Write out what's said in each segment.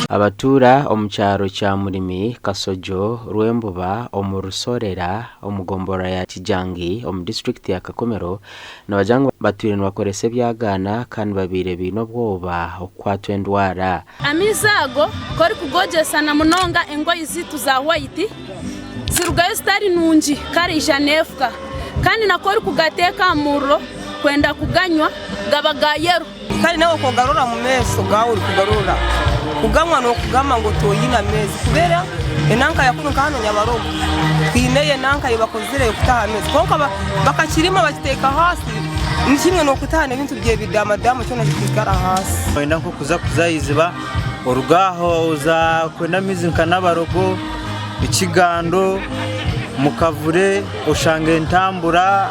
Abatuura omu kyaro kya Murimi, Kasojo, Rwembuba omu Rusorera omu gomborora ya Kijangi omu disiturikiti ya Kakumiro nibagira ngu batwire nibakoresa ebyagaana kandi babaire baine obwoba okukwatwa endwara. Amaizi ago ku orikugogyesa na munonga engoyi zaitu za white zirugayo zitari nungi kare eija neefuka kandi na ku orikugateeka aha muriro kwenda kuganywa gaba ga yero. Kandi nawe kogarora mu meeso gaawe orikugarora kuganywa nokugamba ngu toyine ameezi kubera enanka yakunu nka hanu Nyabarogo twineyo enanka eyibakozire eyokutaha ameezi kwonka bakakirima bakiteeka ahaasi nikimwe nokutaha nebintu byebidamadamu kyona kikaikara ahaasi. Noyenda nkokuza kuza ahaiziba oruga aho oza kwenda amaizi nka Nabarogo, Ekigando, Mukavure oshanga entambura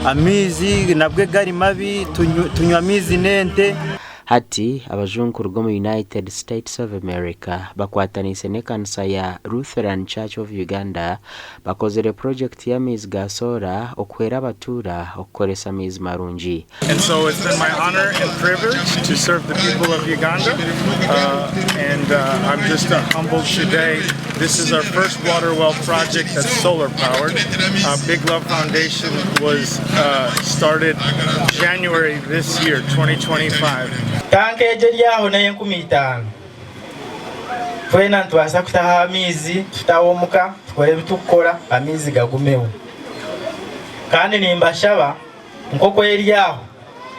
amaizi nabwe gari mabi tunywa amaizi n'ente. Hati abajungu kuruga omu United States of America bakwataniise n'ekanisa ya Lutheran Church of Uganda bakozire purojekiti y'amaizi ga soora okuhwera abatuura okukoresa amaizi marungi. And so it's been my honor and privilege to serve the people of Uganda and I'm just humbled today. This is our first water well project that's solar powered. Big Love Foundation was started January this year, 2025. Tanka egyo eri aho n'ey'enkumi itaano. Twena nitubaasa kutaho amaizi tutahe omuka tukore ebi turikukora amaizi gagumeho. Kandi nimbashaba Nk'oku eri aho,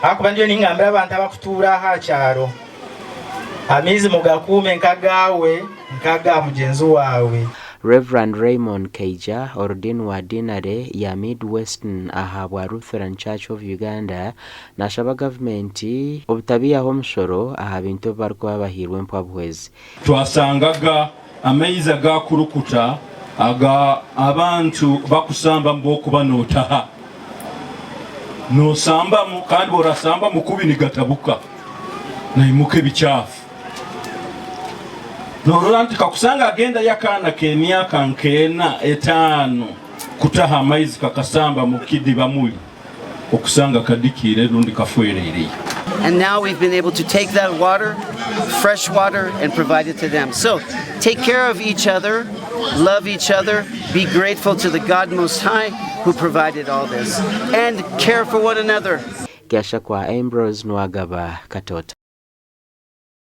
ahakuba ndiyo ningambira abantu abakutuura aha kyaro, amaizi mugakuume nk'agaawe, nk'aga mugyenzi waawe. Rev. Raymond Kaija, Orudiini wa Deanery ya Mid-Western aha bwa Lutheran Church of Uganda nashaba gavumenti obutabiihaho omushoro aha bintu ebi barikuba bahairwe empwabuhwezi. Twasangaga amaizi agakurukuta aga abantu bakusambamu bwokuba notaha nosambamu kandi bworasambamu kubi nigatabuka naimuka ebikyafu norora nti kakusanga agendayo akaana kemyaka nk'ena etaano kutaha amaizi kakasamba mukidiba muli. okusanga kadikiire rundi kafwereireyo. And now we've been able to take that water, fresh water, and provide it to them. So take care of each other, love each other, be grateful to the God Most High who provided all this, and care for one another. Gashakwa Ambrose Nuwagaba, Katota.